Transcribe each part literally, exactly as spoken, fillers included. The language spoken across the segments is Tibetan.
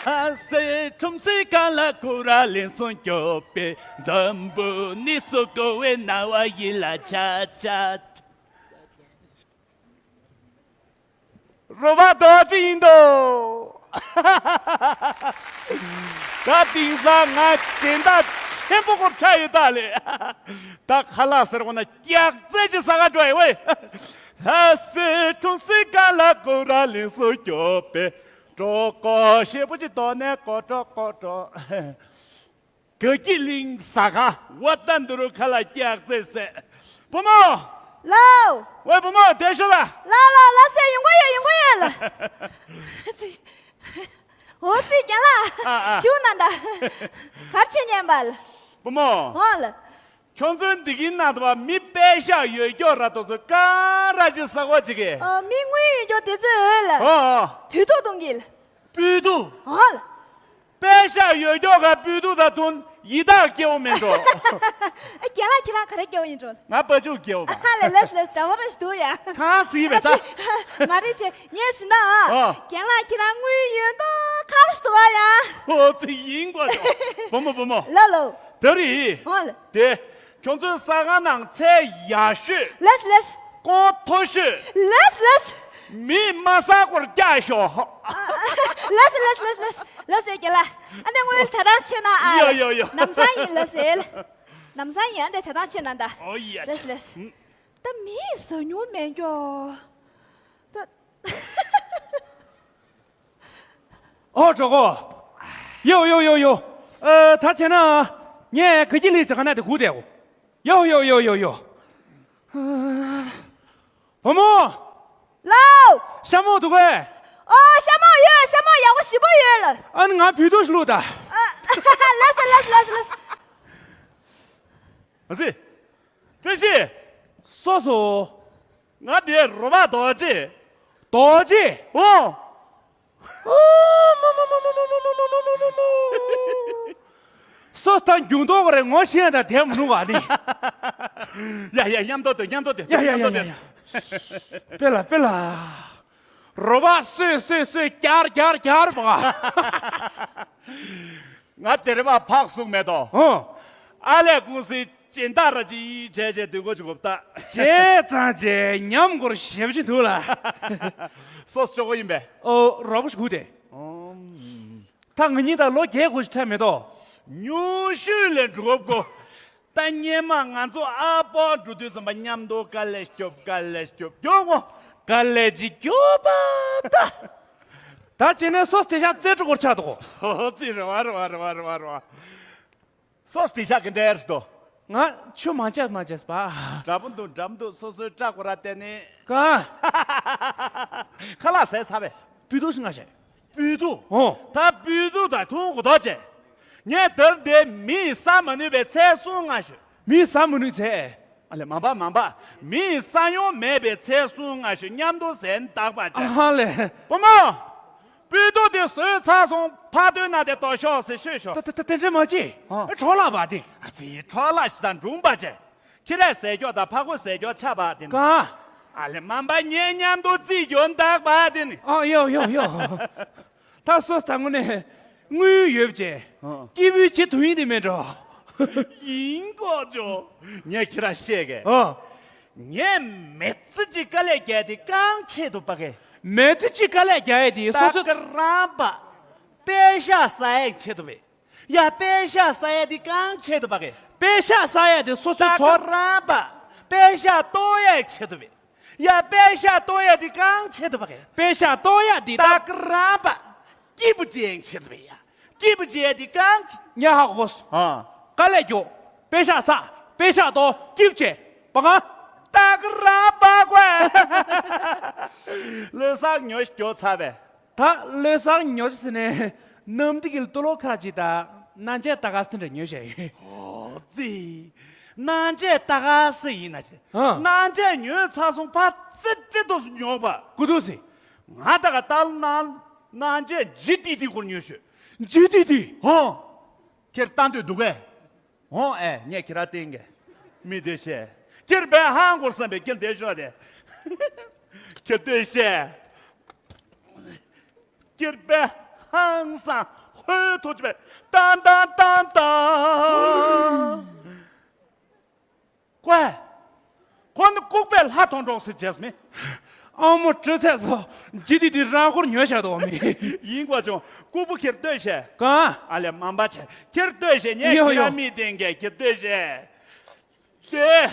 ཨ་སེ་ཁྲོམ་སེ་ཀ་ལ་ཀུ་ར་ལེན་སོང་སྐྱོབ་པའི་འཛམ་བུ་གནས་སུ་གོ་བའི་ན་བ་ཡིད་ལ་ཆ་ཆ། རོ་བ་རྡོ་རྗེ་ཡིན་དོ། ད་དེང་སང་ང་སྦྱིན་བདག་ཆེན་པོ་སྐོར་ཆགས་ཡོད་ད་ལེ། ད་ཁ་ལག་ཟེར་བ་ན་སྐྱག་རྫས་ཅིག་ཟ་ག་འགྲོ་ཡི་ཝེ། ལྷ་སའི་ཁྲོམ་སའི་ཀ་ལ་ཀུ་ར་ལེན་སུ་སྐྱོབ་པའི། གྲོགས་པོ་ཞེ་པོ་ཅིག་དོ་ནས་ཀོ་ཀྲོ་ཀོ་ཀྲོ། དགའ་སྐྱིད་གླིང་ཟ་ཁང་ཝ་ཏན་དུ་རུ་ཁ་ལ་སྐྱག་རྫས་ཟེར། བུ་མོ། ལའོ། ཝེ་བུ་མོ་དེ་ཤོད་ལ། ལའོ་ལའོ་ལ་སེ་ཡོང་གི་ཡོད་ཡོང་གི་ཡོད་ལ། ཙི། འོ་ཙི་རྒན་ལགས། ཨ་ཨ། ཞུ་ན་ད། གར་ཆོད་ཉན་པ་ལ། བུ་མོ། འོ་ལ། ཁྱོད་ཚོའི་འདི་གིན་ན་དུ་བ་མི་པད་ཤག་ཡོད་ཀྱོག་ར་དོ་ཚོ་ཀ་ར་ཅི་ས་གོ་ཅི་གེ། ཨ་མི་དངུལ་ཡོད་ཀྱོག་དེ་ཚོའི་འོས་ལ། ཨོ་ཨོ། བུ་ཐུག་གཏོང་གི་ལ། བུ་ཐུག་འོ་ལ། པད་ཤག་ཡོད་ཀྱོག་ག་བུ་ཐུག་ད་ཐུན་ཡི་དྭགས་སྐྱེ་བོ་མིན་འགྲོ། ཨ་རྒན་ལགས་ཁྱེད་རང་ག་རེ་སྐྱེ་བོ་ཡིན་འགྲོ། ང་པ་ཅུག་སྐྱེ་བོ་པ། ཧ་ལས་ལས་ལས་འདྲ་བོ་ར་ཞིག་འདུག་ཡ། གང་སྲིད་པས་ད། མ་རེད་ཆེ་ངས་ཟིན་ན་ཨ། ཨ། རྒན་ལགས་ཁྱེད་རང་དངུལ་ཡོད་མདོག་ཁ་པོ་ཞིག་འདུག་བ་ཡ། ཨོ་ཙི་ཡིན་གོ་ཆོ། བུ་མོ་བུ་མོ། ལ་ལོ། ད་རེད། ཨོ་ལ། དེ། ཁྱོད་ཚོའི་ཟ་ཁང་ནང་ཚལ་ཡག་ཤོས། ལེས་ལེས། ཀོང་མཐོ་ཤོས། ལེས་ལེས། མིས་མ་ཟ་སྐོར་རྒྱག་ཤོག་ལེས་ལེས་ལེས་ལེས་ལེས་ཟེར་གྱི་ལ། ཨ་ནི་དངུལ་ཇ་ཐང་མཆོད་ན་ཨ། ཡོ་ཡོ་ཡོ། ནམ་སང་ཡིན་ལེས་ཟེར། ནམ་སང་ཡིན་ཨ་འདྲ་ཇ་ཐང་མཆོད་ན་ད། ཨོ་ཡ། ལེས་ལེས། ད་མིས་ཟ་མྱོང་མེད་ཀྱོག་ད། ཨོ་གྲོགས་པོ། ཡོ་ཡོ་ཡོ་ཡོ། ཨ་ད་བྱས་ན། ངས་དགའ་སྐྱིད་གླིང་ཇ་ཁང་ནང་དེ་སྒུག་བསྡད་གོ། ཡོ་ཡོ་ཡོ་ཡོ་ཡོ། བུ་མོ། ལའོ། ཤ་མོག་འདུག་གས། ཨོ་ཤ་མོག་ཡོད་ཤ་མོག་ཡག་པོ་ཞིམ་པོ་ཡོད་ལ། ཨ་ནི་ང་བུད་ཐུག་ཞིག་བླུགས་ད། ཨ་ལ་ས་ལ་ས་ལ་ས་ལ་ས། ཨ་ཙི། བཀྲ་ཤིས། སོ་སོ། ང་དེ་རོ་བ་རྡོ་རྗེ། རྡོ་རྗེ། ཨོ། སོ་ད་རྒྱུག་མདོག་རེ་ངོ་ཤེས་ད་དེ་མི་འདུག་ག་ནི། ཡ་ཡ་མཉམ་དུ་སྡོད་མཉམ་དུ་སྡོད་ཡ་ཡ་ཡ་ཡ་ཡ། དཔེ་ལ་དཔེ་ལ། རོ་བ་སོས་སོས་སོས་རྒྱར་རྒྱར་རྒྱར་བ། ང་དེ་རིང་མ་ཕག་གསུང་མེད་དོ། ཨོ། ཨ་ལས་ཀུང་སིའི་སྦྱིན་བདག་ར་ཅི་བྱས་བྱས་སྡོད་དགོས་ཅིག་གོ་ད། བྱས་ཙང་བྱས་ཉམས་སྐོར་ཞེ་པོ་ཅིག་འདུག་ལ། སོ་སོ་ཅོག་གོ་ཡིན་པས། ཨོ་རོགས་པ་ཞིག་དགོས་ཏེ། ཨོམ། ད་ང་གཉིས་ད་ལོ་བརྒྱད་དགུ་ཞིག་འཕྲད་མེད་དོ། ཉུང་ཤོས་ལས་འགྲོ་དགོས། ད་སྔོན་མ་ང་ཚོ་ཨ་ཕོ་འགྲོ་དུས་ཙམ་པ་མཉམ་དུ་དཀའ་ལས་སྐྱོབ་དཀའ་ལས་སྐྱོབ་སྐྱོབ་ངོ་། དཀའ་ལས་ཅིག་སྐྱོབ་པ་ད། ད་བྱས་ན་སོ་དེ་ཤ་རྩེ་སྤྲུག་སྐོར་ཆགས་འདུག་ཧོ་ཧོ་ཙི་རེ་བ་རེ་བ་རེ་བ་རེ་བ་རེ་བ། སོ་དེ་ཤ་གི་འདྲ་ཡར་སྡོ། ང་ཆུ་མ་བཅག་མ་བཅག་པ། འདྲ་པོ་འདུག་འདྲ་མི་འདུག་སོ་སོའི་སྐྲག་པ་ར་བལྟས་ནས། གང་། ཁ་ལག་ཟས་ཚར་བས། སྤུས་དུ་ང་བྱས། སྤུས་དུ། ཨོ། ད་སྤུས་དུ་ད་ཐུང་གོ་ཐག་བཅད། ངས་དེར་དེ་མིས་ཟ་མ་ནུས་པའི་ཚལ་སྲུང་ང་ཞུ། མིས་ཟ་མ་ནུས་ཚལ། ཨ་ལེ་མ་འབའ་མ་འབའ། མིས་ཟ་མྱོང་མེད་པའི་ཚལ་སྲུང་ང་ཞུ་མཉམ་དུ་ཟན་བདག་པ་བྱས། ཨ་ལེ། བུ་མོ། སྤུས་དུ་དེ་ཟོས་ཚར་སོང་ཕ་དོན་ན་དེ་དོ་ཤོག་ཟེར་ཤོད་ཤོག་ད་ད་ད་དེ་འདྲ་མ་བྱེད། ཨ། འཕྲོ་བརླག་པ་དེ། ཨ་ཙི་འཕྲོ་བརླག་ཞིག་དང་འབྲུང་པ་བྱས། ཁྱི་རས་ཟས་སྐྱོགས་དང་ཕ་གོ་ཟས་སྐྱོགས་ཆགས་པ་དེ། གང་། ཨ་ལེ་མ་འབའ་ངའི་མཉམ་དུ་རྩིས་སྐྱོན་བདག་པ་དེ་ནི། ཨ་ཡོ་ཡོ་ཡོ། ད་སོ་ད་དངོས་གནས་དངུལ་ཡོད་བྱས། ཨ། སྐྱིད་པོའི་བྱེད་ཐུབ་ཡིན་དེ་མེད་འགྲོ། ཡིན་གོ་ཅོ། ངས་ཁྱི་ར་བཤད་གས། ཨ། ངས་མི་ཚེ་གཅིག་དཀའ་ལས་རྒྱག་དེ་གང་ཆེད་དུ་པ་གས། མི་ཚེ་གཅིག་དཀའ་ལས་རྒྱག་ཡས་དེ་སོ་སོ། ད་ག་རང་པ། པད་ཤག་ཟ་ཡས་ཆེད་དུ་བས། ཡ་པད་ཤག་ཟ་ཡས་དེ་གང་ཆེད་དུ་བ་གས། པད་ཤག་ཟ་ཡས་དེ་སོ་སོའི་ད་ཚོར། ག་རང་པ། པད་ཤག་གཏོང་ཡས་ཆེད་དུ་བས། ཡ་པད་ཤག་གཏོང་ཡས་དེ་གང་ཆེད་དུ་བ་གས། པད་ཤག་གཏོང་ཡས་དེ་ད་ད། ག་རང་པ། སྐྱིད་པོ་ཅན་ཆེད་དུ་བས་ཡ། སྐྱིད་པོ་ཅན་དེ་གང་ཆེ། ཉ་ཧ་གོ་སོ། ཨ། དཀའ་ལས་རྒྱོབ། པད་ཤག་ཟ། པད་ཤག་གཏོང་སྐྱིད་པོ་ཅན། བ་གང་། ད་ག་རང་པ་གོ། ལོས་སང་ཉོ་ཞིག་རྒྱོབ་ཚར་བས། ད་ལོས་སང་ཉོ་ཆ་ཟེར་ནས་ནམ་དེ་གི་ལ་ཏོ་ལོ་ཁ་ཅིག་ད་སྣང་ཆས་ད་ག་སེ་འདྲ་ཉོས་བྱས་ཡོད། ཨོ་ཙི། སྣང་ཆས་ད་ག་སེ་ཡིན་ན་ཆེ། ཨ། སྣང་ཆས་ཉོས་ཚར་སོང་ཕ་ཙི་ཙི་ཏོ་སུ་ཉོག་པ། ཀུ་ཏུ་སི། ང་ད་ག་ད་ལ་ན་སྣང་ཆས་ཇི་ཏི་ཏི་སྐོར་ཉོས་ཤོད། ཇི་ཏི་ཏི། ཧོ། ཁྱེར་ལྟ་འདོད་འདུག་གས། ཨོ་ཨེ་ངས་ཁྱེད་རང་བསྟན་གི། མི་དེ་བཤད། ཁྱེར་བས་ཧང་གོར་བསམ་པའི་ཁྱེར་དེ་ཤོག་དེ། ཁྱེར་དེ་བཤད། ཁྱེར་བས་ ཧང་སང་ཧོལ་ཐུག་ཅི་པས། ཏང་ཏང་ཏང་ཏང་། ཀོས། ཁོ་ནི་ལྐུགས་པས་ལྷ་མཐོང་གྲོགས་སུ་བྱས་མི། ཨ་མོ་སྤྲོ་ཚད་སོ། ཇི་དུས་དུས་རང་སྐོར་ཉོས་བཞག་དོ་མི། ཡིན་གོ་བྱུང་། ལྐུགས་པོ་ཁྱེར་ལྟོས་ཤེས། གང་། ཨ་ལས་མམ་པ་ཆེ་ཁྱེར་ལྟོས་ཤེས། ངས་ཡོ་ཁྱེད་ཡོ། རང་མི་བསྟན་གས་ཁྱེར་ལྟོས་ཤེས། དེ།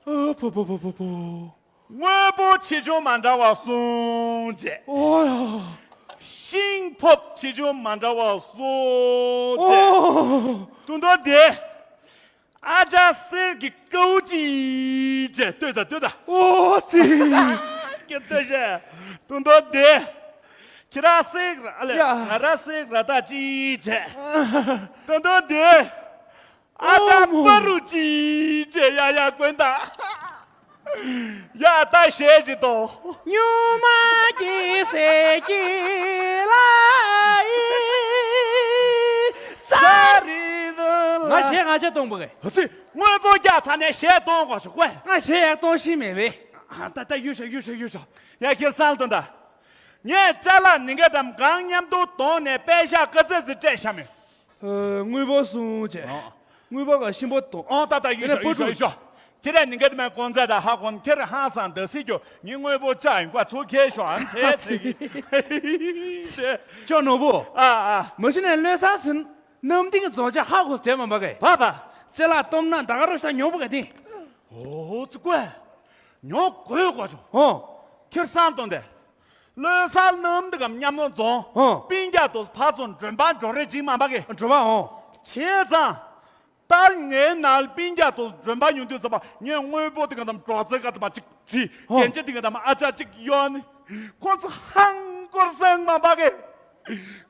ཨ་ཕོ་ཕོ་ཕོ་ཕོ་ཕོ། དངོས་པོ་ཆེ་ཆུང་མ་འདྲ་བ་གསུམ་བྱས། ཨོ་ཡ། ཤིང་ཕོབ་ཆེ་ཆུང་མ་འདྲ་བ་གསུམ་བྱས། ཨོ། དུང་དོ་དེ། ཨ་ཅག་གསེར་གྱི་ཀའུ་ཅི་བྱས། ལྟོས་དང་ལྟོས་དང་། ཨོ་ཙི། ཁྱེད་ལྟོས་ཤེས། དུང་དོ་དེ། ཁྱེད་ར་གསེར་ར་ཨ་ལས། ཡ། ང་ར་གསེར་ར་ད་ཅི་བྱས། དུང་དོ་དེ། ཨ་ཅག་ཨོ་མོ། པ་རུ་ཅི་བྱས། ཡ་ཡ་ཀུན་ད། ཡ་ད་ཞེས་ཅི་ཏོ། སྨྱུག་མ་གི་སེ་གི་ལ་ཡི་ཙ་རི་རུ་ལ། ང་ཞེས་ང་ཅག་གཏོང་པོ་གས། ཧ་ཙི། དངོས་པོ་རྒྱག་ཚ་ནས་ཞེས་གཏོང་གོ་ཞུ་ཀོས། ང་ཞེས་ཡག་གཏོང་ཤི་མེད་བས། ཨ་ད་ད་ཡུ་ཤོ་ཡུ་ཤོ་ཡུ་ཤོ། ཡ་ཁྱེད་སང་དོན་ད། ངས་ཅ་ལག་ནི་ག་དམ་གང་མཉམ་དུ་གཏོང་ནས་པད་ཤག་ཀ་ཙེ་ཙི་སྤྲད་ཤ་མེད། ཨ། དངུལ་ཕོགས་སོང་བྱས། ཨ། དངུལ་ཕོགས་ག་ཤིང་ཕོགས་དང་། ཨོ་ད་ད་ཡུལ་དེ་ནས་ཤོག་ཡུལ་ཤོག་ཡུལ་ཤོག་ཁྱེད་རས་ནི་གེ་དམའི་གོང་ཚད་དང་ཧ་གོ་ཁྱེད་ར་ཧང་སང་འདི་སྲིད་རྒྱུ་ངའི་དངོས་པོ་ལྕགས་ཡིན་པ་ཚུར་ཁྱེར་ཤོག་ཨ་ཚེ་ཚེ་གི། ཅོ་ནོར་བུ། ཨ་ཨ། མ་གཞི་ནས་བློས་བཟང་ཟིན། གནམ་ལྡིང་གི་རྫོང་ཆ་ཧ་གོ་དྲན་མ་པ་གས། བ་བ། ཅ་ལག་སྟོབས་ན་ད་ག་རུ་ཤ་ཉོ་བུ་ག་དེ། ཨོ་ཙི་ཀོས། ཉོ་དགོས་གོ་ཅོ། ཨོ། ཁྱེད་སང་དོན་དེ། བློས་བཟང་གནམ་ལྡིང་གམ་མཉམ་ལོ་རྫོང་། ཨོ། པིན་རྒྱ་དོ་ཕ་ཚོ་མགྲོན་པ་འགྲོ་རེ་ཅིག་མ་པ་གས། འགྲོ་བ་ཨོ། བྱས་ཙང་། ད་ངའི་ནང་པིན་རྒྱ་དོ་མགྲོན་པ་ཉུང་དུས་ཙམ་པ་ངས་དངོས་པོ་དེ་ག་དམ་སྒྲོག་ཙེ་ག་དམ་ཅིག་བྲིས། ཨོ། རྒྱན་ཆ་དེ་ག་དམ་ཨ་ཅག་ཅིག་ཡོད་ནི། ཁོ་ཚོ་ཧང་སྐོར་སང་མ་པ་གས།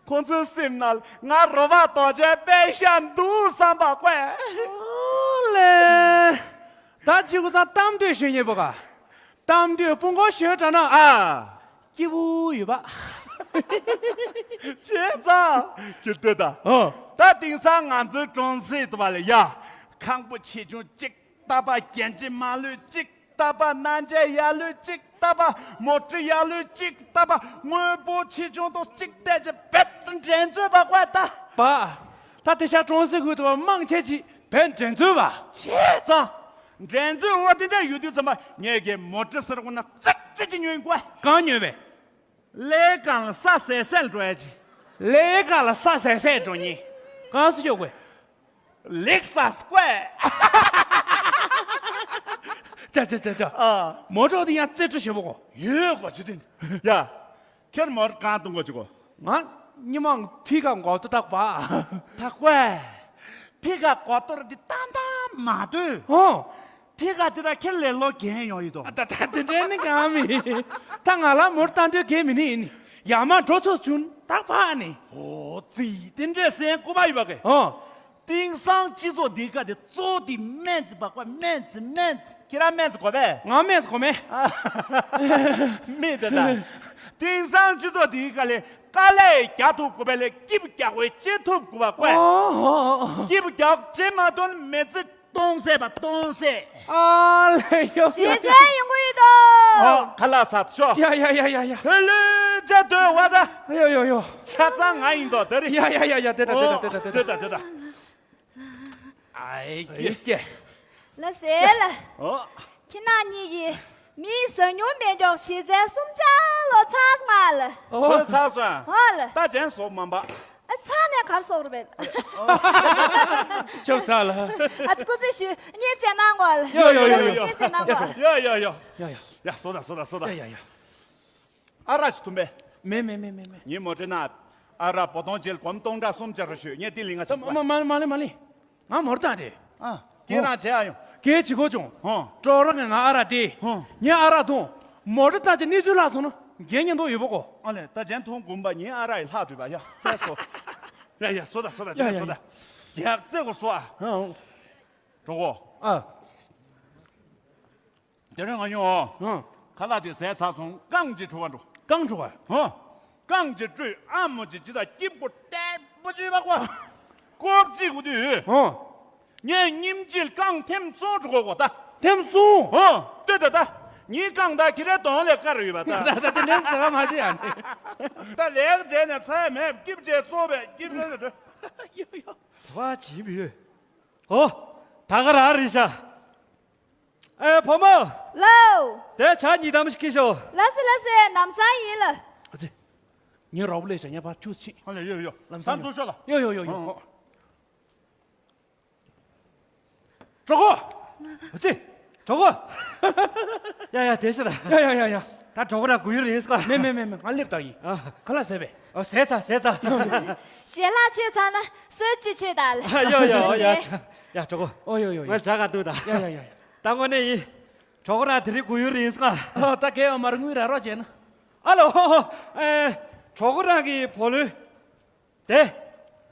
ཁོ་ཚོའི་སེམས་ནང་ང་རོ་བ་དོ་ཅན་པད་ཤག་འདུག་བསམ་པ་ཀོས། ཨོ་ལེ། ད་ཅི་གུ་ཚང་གཏམ་འདོད་ཞུ་ཉེ་པོ་ག་གཏམ་འདོད་སྤུ་མགོ་ཞོན་དྲ་ན། ཨ། སྐྱིད་པོ་ཡོད་པ། བྱས་ཙང་། ཁྱེད་ལྟོས་དང་། ཨ། ད་དེང་སང་ང་ཚོའི་གྲོང་གསེབ་དུ་བ་ལ་ཡ། ཁང་པ་ཆེ་ཆུང་གཅིག་ལྟ་བ། རྒྱན་ཆ་མ་ལུས་གཅིག་ལྟ་བ། སྣ་འཇལ་ཡ་ལུས་གཅིག་ལྟ་བ། མོ་ཊ་ཡ་ལུས་གཅིག་ལྟ་བ། དངོས་པོ་ཆེ་ཆུང་དང་གཅིག་བལྟས་ཅེ་བེད་འགྲན་རྩོད་པ་ཀོས་ད། པ། ད་དེ་ཤ་གྲོང་གསེབ་ཁུལ་དུ་བ་མང་ཆེ་ཅིག་བེད་འགྲན་རྩོད་པ། བྱས་ཙང་། འགྲན་རྩོད་འོ་དེ་འདྲ་ཡོད་དུས་ཙམ་པ་ངས་ཀྱི་མོ་ཊ་ཟེར་གོ་ན་ཙིག་ཙིག་ཅིག་ཉོས་ཀོས། གང་ཉོས་པས། ལས་གང་ལ་ས་ཟད་ཟད་འགྲོ་ཡ་ཅི། ལས་གང་ལ་ས་ཟད་ཟད་འགྲོ་ཉེ། གང་སུ་ཅོག་གོས། ལེགས་ས་ཀོས། ཅ་ཅ་ཅ་ཅ། ཨ། མོ་ཊ་དེ་ཡང་རྩེ་གྲུ་ཞེ་པོ་གོ། ཡོད་གོ་ཅི་དེ། ཡ། ཁྱེད་མོ་ཊ་གང་གཏོང་གོ་ཅི་གོ། ང་ཉི་མ་ཕི་ཀ་འགོ་ཏོ་ཐག་པ། ཐག་པ། ཕི་ཀ་འགོ་ཏོ་ར་དེ་ཏན་ཏན་མ་དུས། ཨོ། ཕི་ཀ་དེ་ད་ཁྱེད་ལས་ལོ་རྒན་ཡོང་ཡི་དོ། ད་ད་དེ་འདྲ་ནི་གང་མི། ད་ང་ལ་མོ་ཊ་ཏན་ཏོའི་རྒན་མི་ནི་ཡིན། ཡ་མ་འགྲོ་ཚོ་བྱུང་ཐག་པ་ནི། ཨོ་ཙི་དེ་འདྲ་སེན་ཀུ་པ་ཡོད་པ་གི། ཨོ། དེང་སང་སྤྱི་ཚོགས་འདི་ག་དེ་གཙོ་བོ་དེ་སྨན་རྩིས་པ་ཀོས། སྨན་རྩིས་སྨན་རྩིས། ཁྱེད་རང་སྨན་རྩིས་གོ་པས། ང་སྨན་རྩིས་གོ་མེད། མི་དེ་ད། དེང་སང་སྤྱི་ཚོགས་འདི་ག་ལས་དཀའ་ལས་རྒྱག་ཐུབ་དགོས་པས་ལས་སྐྱིད་པོ་རྒྱག་པའི་ཅི་ཐུབ་དགོས་པ་ཀོས། ཨོ་ཨོ་ཨོ། སྐྱིད་པོ་རྒྱག་ཅི་མ་ཐོན་མི་ཚེ་སྟོང་ཟད་པ་སྟོང་ཟད། ཨ་ལས་ཡོ་ཡོ་ཞེ་ཚན་ཡོང་གི་ཡོད་དོ། ཨོ་ཁ་ལག་ཟ་ཤོག་ཡ་ཡ་ཡ་ཡ་ཡ། ཧེ་ལུ་ཅ་དོ་བ་ད། ཡོ་ཡོ་ཡོ། ཆ་ཚང་ང་ཡིན་དོ་དེ་རེད། ཡ་ཡ་ཡ་ཡ་དེ་ད་དེ་ད་དེ་ད་དེ་ད། ཨའི་ཀྱེ། ལ་ཟེར་ལ། ཨོ། ཁྱེད་རང་གཉིས་ཀྱིས་མིའི་ཟ་མྱོང་མེད་མགྱོགས་ཞེ་ཚན་གསུམ་ཆ་ལོ་ཚར་སོང་ང་ལ། ཨོ། ཚར་སོང་། ཨོ་ལ། ད་ཅན་སོག་མམ་པ། ཨ་ཚ་ནས་གར་སོག་རུ་བེད། ཅོབ་ཚ་ལ། ཨ་ཙི་སྐུ་ཚེ་ཞུ་བརྙན་བཅད་གནང་གོ་ལ། ཡོ་ཡོ་ཡོ་ཡོ། བརྙན་བཅད་གནང་གོ་ལ། ཡོ་ཡོ་ཡོ། ཡ་ཡ་ཡ་སོ་ད་སོ་ད་སོ་ད། ཡ་ཡ་ཡ། ཨ་རག་ཅིག་འཐུང་པས། མེད་མེད་མེད་མེད་མེད། ངའི་མོ་ཊའི་ནང་ཨ་རག་བོ་དོང་ཅིལ་སྒོར་མོ་སྟོང་ཕྲག་གསུམ་ཅིག་རག་ཤོད། ངས་དེ་ལེན་ག་ཕྱིན་མ་མ་མ་ལེན་མ་ལེན་མ་ལེན། ང་མོ་ཊ་བཏང་སྟེ། ཨ། ཁྱེད་རང་བྱེད་ཨ་ཡོང་། ཁྱེད་བྱེད་གོ་བྱུང་། ཧོ། ཀྲོ་ར་ངས་ང་ཨ་རག་སྟེ། ཧོ། ངས་ཨ་རག་འཐུང་། མོ་ཊ་བཏང་ཅིག་གནས་ཚུལ་ལྷག་སོང་ན་རྒྱན་ཉེན་རྟོག་ཡོད་པ་གོ། ཨ་ལས་ད་ཅན་འཐུང་དགོངས་པ་ངའི་ཨ་རག་ཡི་ལྷག་བྲོས་པ་ཡ་ཚེ་སོ། ཡ་ཡ་སོ་ད་སོ་ད་དེ་ཡ་ཡ་སོ་ད། ཡ་ཚེ་གོ་སོ་ཨ། ཨ་ཨོ། གྲོགས་པོ། ཨ། དེ་རིང་ང་ཉོ། ཨང་། ཁ་ལག་དེ་ཟས་ཚར་སོང་། རྐང་གཅིག་འཁྲུ་བ་འགྲོ། རྐང་འཁྲུ་བ། ཧོ། རྐང་གཅིག་བཀྲུས། ཨ་མོ་གཅིག་ཇི་ལྟར་སྐྱིད་པོ་ཏེ་པོ་ཅིག་བ་ཀོ། ཀོབ་ཅིག་གུ་དུས། ཧོ། ངས་ཉིན་གཅིག་རྐང་ཐེམ་གསུམ་འཁྲུ་གོ་གོ་ད། ཐེམ་གསུམ། ཧོ། ལྟོས་ད་ད། ཉིན་གང་ད་ཁྱེད་རའི་གདོང་ལས་དཀར་ཡོད་པ་ད། ད་ད་དེ་འདྲའི་ཟེར་བ་མ་བྱེད་ཡ་ནི། ད་ལེགས་བྱས་ནས་ཚ་ཡ་མེད་སྐྱིབས་བྱས་གཙོ་བས་སྐྱིབས་བྱས་ནས། ཡོ་ཡོ། བ་བྱིན་པ་ཡོད། ཨོ། ད་ག་རང་རེད་ཤག་ཨེ་བུ་མོ། ལའོ། དེ་ཇ་གཉིས་དམ་ཞིག་ཁྱེར་ཤོག་ལགས་སེ་ལགས་སེ། ལམ་སང་ཡིན་ལ། ཨ་ཙི། ངའི་རོགས་པ་ལས་བྱ་ཉ་པ་ཁྱུ་ཆེ། ཨ་ལེ་ཡོ་ཡོ། ལམ་སང་ད་འགྲོ་ཤོག་ལ། ཡོ་ཡོ་ཡོ་ཡོ། ཨོ། གྲོགས་པོ། ཨ་ཙི། གྲོགས་པོ། ཡ་ཡ་དེ་ཤི་ལ། ཡ་ཡ་ཡ་ཡ། ད་གྲོགས་པོ་རང་སྒུག་ཡུལ་ཡིན་སྐོ། མེ་མེ་མེ་མེ། ང་སླེབས་ད་ཡིན། ཨ། ཁ་ལག་ཟས་པས། ཨོ་ཟས་ཚ་ཟས་ཚ། ཞལ་ལག་མཆོད་ཚར་ན་གསོལ་ཅིག་མཆོད་ད་ལ། ཨ་ཡོ་ཡོ། ཨོ་ཡ་ཡ་གྲོགས་པོ། ཨོ་ཡོ་ཡོ་ཡོ། ང་ཇ་ག་འདུག་ད། ཡ་ཡ་ཡ་ཡ། ད་དངོས་གནས་ཡིན། གྲོགས་པོ་རང་དེ་རིང་སྒུག་ཡུལ་ཡིན་སྐོ། ཨ་ད་གས་ཡོད་མ་རེད། དངུལ་རག་རོགས་བྱས་ན། ཨ་ལོ། ཨེ། གྲོགས་པོ་རང་གི་བུ་ལོན། དེ།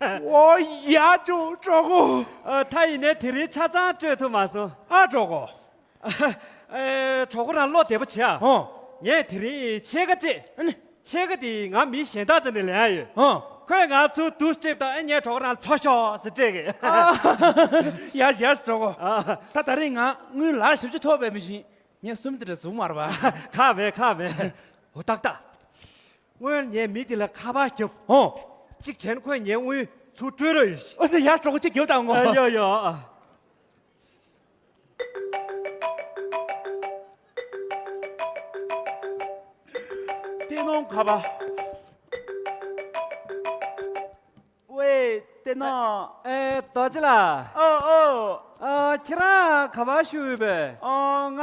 ཨོ་ཡ་ཅོ་གྲོགས་པོ། ཨ། ད་ཡིན་ནའི་དེ་རིང་ཆ་ཚང་སྤྲོད་ཐུབ་མ་སོང་། ཨ་གྲོགས་པོ། ཨེ། གྲོགས་པོ་རང་བློ་བདེ་པོ་བྱེད་ཨ། ཨོ། ངས་དེ་རིང་ཕྱེད་ཀ་སྤྲད། ཨ་ནི། ཕྱེད་ཀ་དེ་ང་མི་གཞན་དག་ཚོ་ནས་ལེན་ཡ་ཡོད། ཨོ། ཁོས་ང་ཚོ་དུ་སྤྲད་དང་། ཨེ། ངས་གྲོགས་པོ་རང་ལ་འཚོ་ཤོག་ཟེར་སྤྲད་གི། ཨ། ཡ་ཡ་གྲོགས་པོ། ཨ། ད་ད་རིང་ང་དངུལ་ལག་བཞི་བཅུ་ཐོབ་པའི་མི་ཤིང་། ངས་གསུམ་དེ་འདྲ་བཟུང་མ་རེད་པ། ཁག་མེད་ཁག་མེད། འོ་ཏག་ཏག་ངས་མི་དེ་ལ་ཁ་པར་བརྒྱབ། ཨོ། གཅིག་བྱས་ན་ཁོས་ངའི་དངུལ་ཚུར་སྤྲོད་རོགས་ཡོད་ཤི། ཨོ་ཙི། ཡ་གྲོགས་པོ་གཅིག་རྒྱབ་དང་ངོ་། ཨ་ཡོ་ཡོ། ཨ། ཏེ་ནོ་ཁ་པར། ཝེ། ཏེ་ནོ། ཨེ། རྡོ་རྗེ་ལགས། ཨོ་ཨོ། ཨ། ཁྱེད་རང་ག་པར་བཞུགས་ཡོད་པས། ཨོ། ང་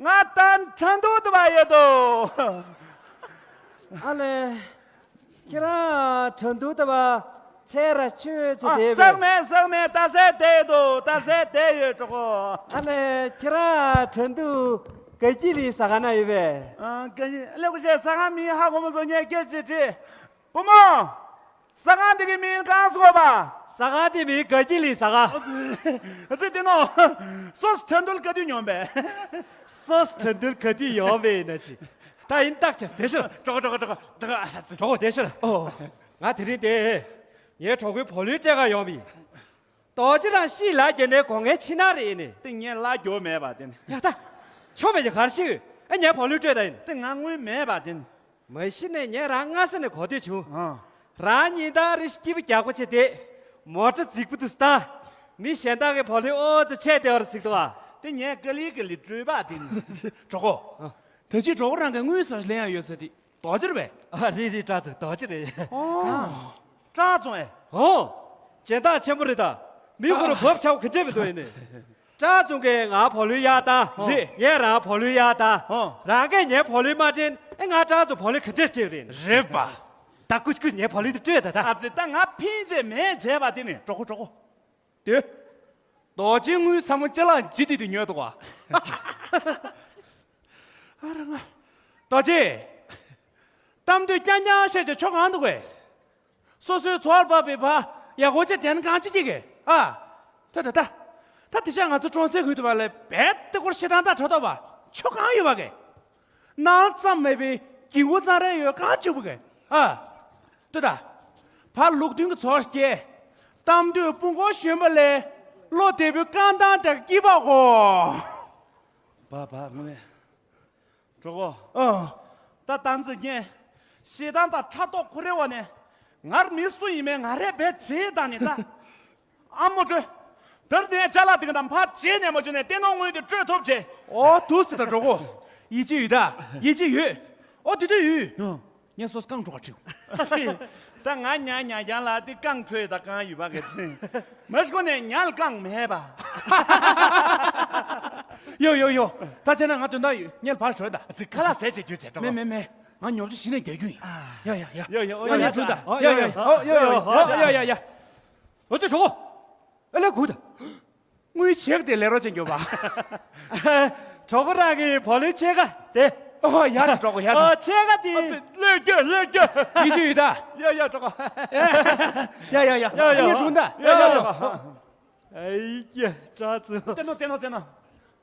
ང་ད་ཁྲིན་ཏུའུ་དུ་བ་ཡོད་དོ། ཨ་ལེ། ཁྱེད་རང་ཁྲིན་ཏུའུ་དུ་བ་ཚེ་ར་ཆོས་ཚེ། ཨ། དེ་བས། ཟག་མེད་ཟག་མེད། ད་ཟེ་དེ་ཡོད་དོ། ད་ཟེ་དེ་ཡོད་གྲོགས་པོ། ཨ་ལེ། ཁྱེད་རང་ཁྲིན་ཏུའུ་དགའ་སྐྱིད་ལི་ཟ་ཁང་ན་ཡོད་པས། ཨ། དགའ་སྐྱིད་ལི་གུ་ཤེ་ཟ་ཁང་མིང་ཧ་གོ་མ་སོང་། ངས་སྐད་ཅིག་དྲིས། བུ་མོ། ཟ་ཁང་འདི་གི་མིང་གང་ཟེར་བ། ཟ་ཁང་འདི་མིང་དགའ་སྐྱིད་ལི་ཟ་ཁང་། ཨ་ཙི། ཏེ་ནོ། སོ་སོ་ཁྲིན་ཏུའུ་ག་དུས་ཡོང་པས། སོ་སོ་ཁྲིན་ཏུའུ་ག་དུས་ཡོང་པས་ན་ཅི། ད་ཡིན་ཏག་ཆེ་དེ་ཤོད། གྲོགས་པོ་གྲོགས་པོ་གྲོགས་པོ། ཨ་ཙི། གྲོགས་པོ་དེ་ཤོད། ཨོ། ང་དེ་རིང་དེ་ངའི་གྲོགས་པོའི་བུ་ལོན་སྤྲད་ག་ཡོང་པ་ཡིན། རྡོ་རྗེ་རང་ཤི་ལ་རྒྱ་ནས་གོ་ངའི་ཕྱི་ནང་རེད་ནི། ཏེ་ངས་ལ་རྒྱོ་མེད་པ་དེ་ནི། ཡ་ད། ཆོ་མེད་ཀྱི་གར་ཤི། ཨེ། ངའི་བུ་ལོན་སྤྲོད་ད་ཡིན། ཏེ་ང་དངུལ་མེད་པ་དེ་ནི། མ་གཞི་ནས་ངས་རང་སྔ་ས་ནས་གོ་ཐོས་བྱུང་། ཨ། རང་ཉིན་ལྟར་རེ་སྐྱིད་པོ་རྒྱག་པོ་བྱེད་དེ། མོ་ཊ་རྫིག་པོ་དུ་སྟ། མི་གཞན་དག་གི་བུ་ལོན་ཨོ་ཙི་ཆད་དེ་བར་ཟིག་ཏུ་བ། ཏེ་ངས་ག་ལི་ག་ལི་སྤྲོད་པ་དེ་ནི། གྲོགས་པོ། ཨ། ད་ཅི་གྲོགས་པོ་རང་གི་དངུལ་ཟ་ལེན་ཡ་ཡོད་ས་དེ། རྡོ་རྗེ་རེད་པས། ཨ། རེད་རེད། ཀྲ་ཙུང་རྡོ་རྗེ་རེད། ཨོ། ཀྲ་ཙུང་ཨེ། ཨོ། སྦྱིན་བདག་ཆེན་པོ་རེད་ད། མི་ཁོ་རང་བབ་ཆགས་ག་འདྲས་མི་འདུག་ཡིན་ནི། ཀྲ་ཙུང་གིས་ང་བུ་ལོན་གཡར་ད། ཨོ། རེད། ངས་རང་བུ་ལོན་གཡར་ད། ཨོ། རང་གིས་ངའི་བུ་ལོན་མ་སྤྲད་ན། ཨེ། ང་ཀྲ་ཙུང་བུ་ལོན་ག་འདྲས་སྤྲད་རེད། རེད་པ། ད་ཀུ་ཀུ་ངའི་བུ་ལོན་དེ་སྤྲོད་ད་ད། ཨ་ཙི། ད་ང་ཕིན་ཅེ་མེད་བྱས་པ་དེ་ནི། གྲོགས་པོ་གྲོགས་པོ། དེ། རྡོ་རྗེ་དངུལ་ཚང་མ་ཅ་ལག་ཇི་དེ་དུ་ཉོས་འདུག་བ། ཨ་ར་ང་། རྡོ་རྗེ། གཏམ་འདོད་རྐྱང་རྐྱང་བཤད་ཀྱི་ཆོ་གང་འདུག་གས། སོ་སོའི་འཚོ་བར་བབས་པའི་བ་ཡག་པོ་ཅིག་དན་གང་ཅི་སྐྱེ་གས། ཨ། ད་ད་ད། ད་དེ་ཤ་ང་ཚོ་གྲོང་གསེབ་ཁུལ་དུ་བ་ལས་རྦད་དེ་སྐོར་ཤེས་སྟངས་ད་གྲོ་ད་བ་ཆོ་གང་ཡོད་བ་གས། ནང་ཙམ་མེད་པའི་གྱི་གུ་ཙང་རེ་ཡོད་གང་བཅུག་པ་གས། ཨ། ལྟོས་དང་། ཕར་ལུགས་མཐུན་གྱི་ཚོར་སྐྱེ། གཏམ་འདོད་དཔུང་གོ་གཞོན་པ་ལས། བློ་བདེ་པོའི་རྐང་ཐང་དེར་སྐྱིད་པ་གོ། བ་བ་དངོས་གནས། གྲོགས་པོ། ཨ། ད་ད་ཚོད་ངས་ཞེ་སྡང་དང་ཕྲག་དོག་ཁོ་རའི་འོག་ནས། ངར་མི་སུ་ཡིན་མིན་ང་རས་བེད་བྱེད་དང་ནི་ད། ཨ་མོ་སྤྲོད། དེར་ནས་ཅ་ལག་དེ་ག་དང་ཕར་བྱེད་ནས་མ་བྱུང་ནས་ཏེ་ནོ་དངུལ་དེ་སྤྲོད་ཐུབ་བྱེད། ཨོ་དུ་སི་ད་གྲོགས་པོ། ཡིད་ཆེས་ཡོད་ད། ཡིད་ཆེས་ཡོད། ཨོ་དེ་དུས་ཡོད། ཨ། ངས་སོ་སོ་རྐང་བྲོ་བ་ཁྲིའུ། ད་ང་ཉ་ཉ་རྒྱང་ལ་དེ་རྐང་བྲོས་ད་གང་ཡོད་པ་གི་དེ། མ་གཞི་ཁོ་ནས་ཉལ་རྐང་མེད་པ། ཡོ་ཡོ་ཡོ། ད་བྱས་ན་ང་དོན་དག་ཡོད། ངས་ཕར་བྲོས་ད། ཚིག་ཁ་ལག་ཟས་བྱེད་རྒྱུ་བྱེད་གྲོགས་པོ། མེད་མེད་མེད། ང་ཉོབ་ཆུ་གཞི་ནས་རྒྱག་རྒྱུ་ཡིན། ཡ་ཡ་ཡ། ཡོ་ཡོ། ཡ་ཡ་ཡ། ཡ་ཡ་ཡ། ཨོ་ཙི་གྲོགས་པོ། ཨ་ལས་གུ་ད། དངུལ་ཆེ་ག་དེ་ལས་རོགས་བྱེད་མགྱོགས་པ། གྲོགས་པོ་རང་གི་བུ་ལོན་ཕྱེད་ཀ་དེ། ཨོ་ཡ་ད་གྲོགས་པོ་ཡ་ད། ཨོ་ཕྱེད་ཀ་དེ། ཨ་ཙི་བློས་འགྱོད་བློས་འགྱོད། ཡིད་ཆེས་ཡོད་ད། ཡ་ཡ་གྲོགས་པོ། ཡ་ཡ་ཡ། ཡ་ཡ། ངས་གྲོངས་ད། ཡ་ཡ་གྲོགས་པོ། ཨེ་ཡ་ཀྲ་ཙུ། ཏེ་ནོ་ཏེ་ནོ་ཏེ་ནོ།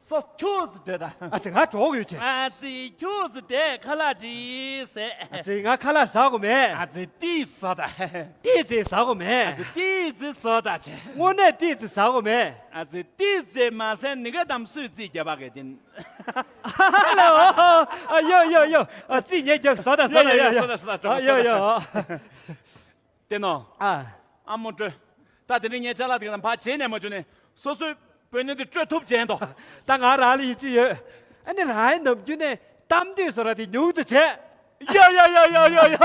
སོ་ཁྱོད་ཚོ་དེ་ད། ཨ་ཙི་ང་གྲོགས་ཡོད་ཆེ། ཨ་ཙི་ཁྱོད་ཚོ་དེ་ཁ་ལག་ཅིག་ཟས། ཨ་ཙི་ང་ཁ་ལག་ཟ་གོ་མེད། ཨ་ཙི་ཏི་ཟ་ད། ཏི་ཙི་ཟ་གོ་མེད། ཨ་ཙི་ཏི་ཙི་ཟ་ད་ཆེ། དངོས་གནས་ཏི་ཙི་ཟ་གོ་མེད། ཨ་ཙི་ཏི་ཙི་མ་ཟས་ནི་ག་དམ་སུས་རྩིས་རྒྱབ་པ་གི་དིན། ཧ་ལོ། ཨ་ཡོ་ཡོ་ཡོ། ཨ་ཙི་ཉེ་རྒྱག་ཟ་ད་ཟ་ད་ཡོ་ཡོ་ཡོ། ཟ་ད་ཟ་ད་ཨ་ཡོ་ཡོ། དེ་ནོ། ཨ། ཨ་མོ་སྤྲོད། ད་དེ་རིང་ངའི་ཅ་ལག་དེ་རང་ཕར་བྱེད་ནས་མ་བྱུང་ནས་སོ་སོའི་བུ་ནི་དེ་སྤྲོད་ཐུབ་བྱས་འདུག་ད་ང་རང་ལ་ཡིད་ཆེས་ཡོད། ཨ་ནི་རང་ཡི་ནམ་རྒྱུན་ནས་གཏམ་དུས་སོ་ར་དེ་ཉུང་ཙམ་བྱས། ཡ་ཡ་ཡ་ཡ་ཡ་ཡ།